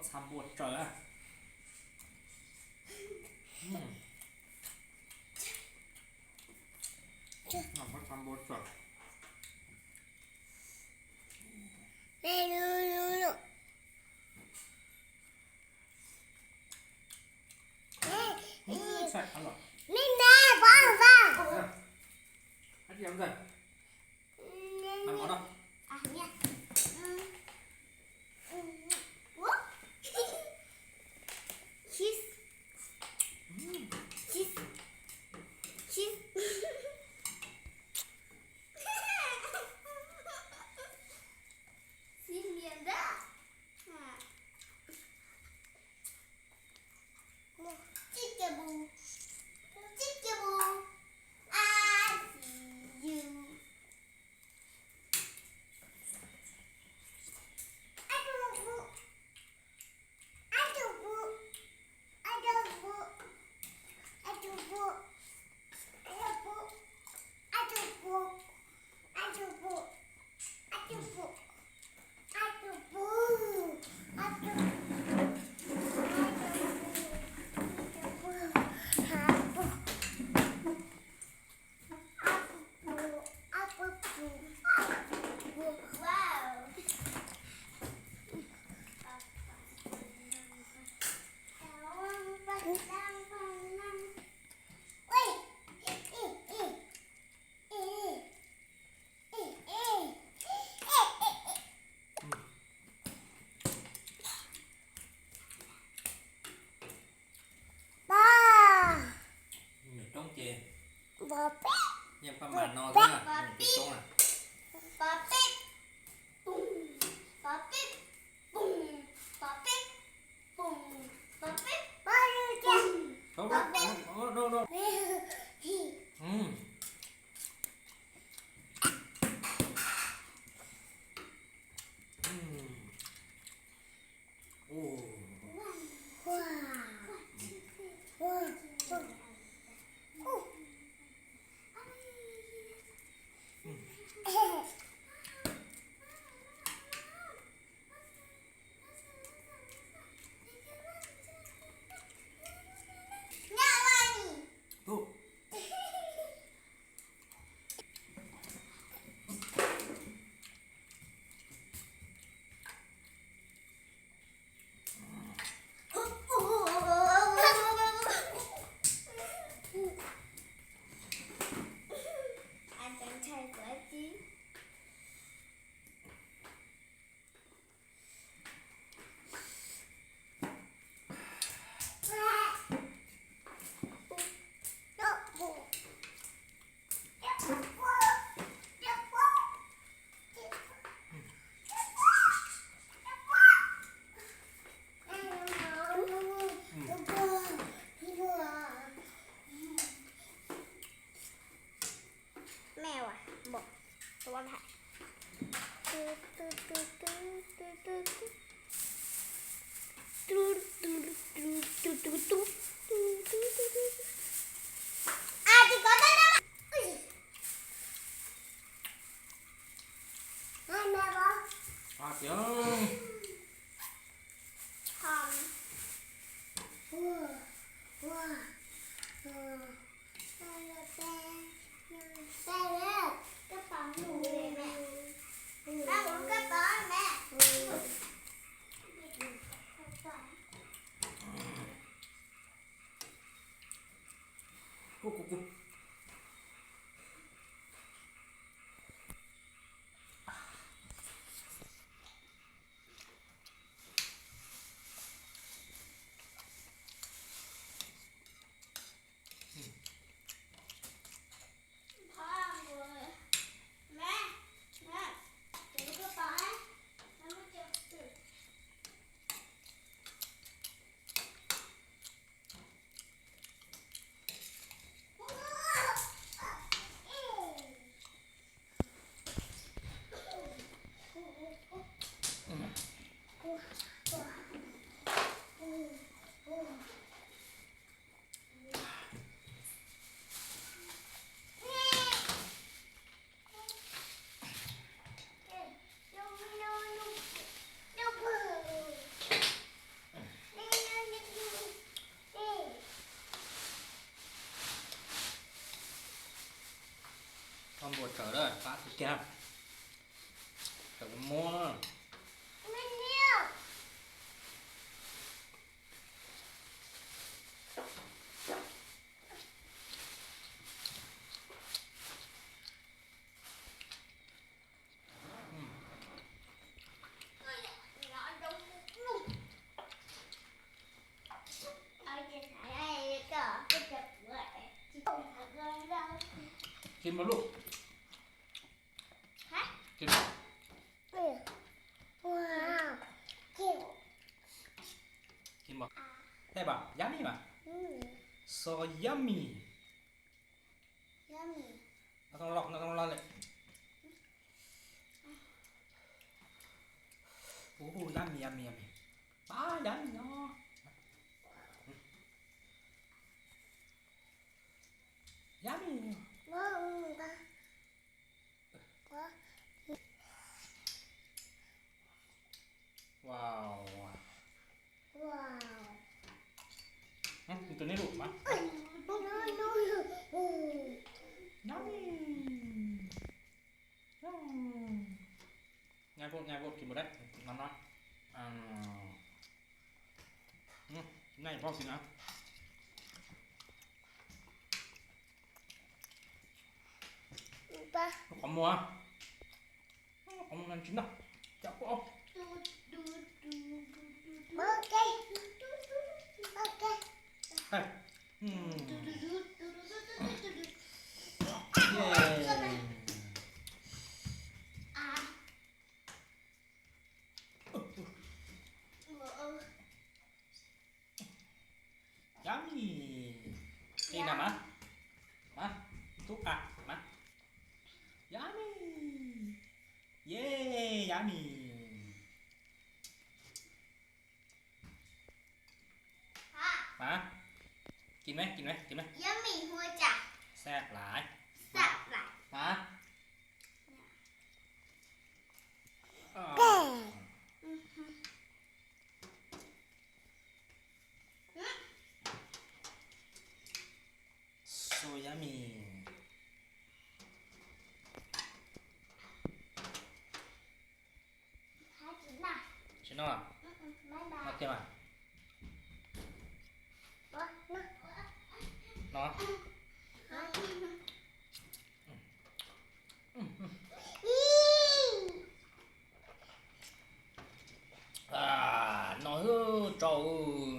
Txha npua tsaws. Pob txha npua tsaws. Nws coob ces, yeej pab mas no xwb na, nws coob na. Kiag, muab. Kis mas luj. Kis mas. Kis mas. Teb mas, yummy mas. So yummy. Noj thoob loj, noj thoob loj li. Ub, yummy, yummy, yummy. Pab yummy no. Yummy. Wow. Tus neb lus mas. Yummy. Nhai vô, nhai vô, kis mas deb. Nov no. Nhai pom xwb na. Qhov muag. Qhov muag tsis noj. Cov kuj. Yummy. Qis na mas. Mas, tub qas mas. Yummy. Yeah, yummy. Mas, kis mas, kis mas, kis mas. Yummy, hua cas? Sab lais. Sab lais. Mas. So yummy. Tsis noj. Noj kiag mas. Noj. Noj hwb, tsau.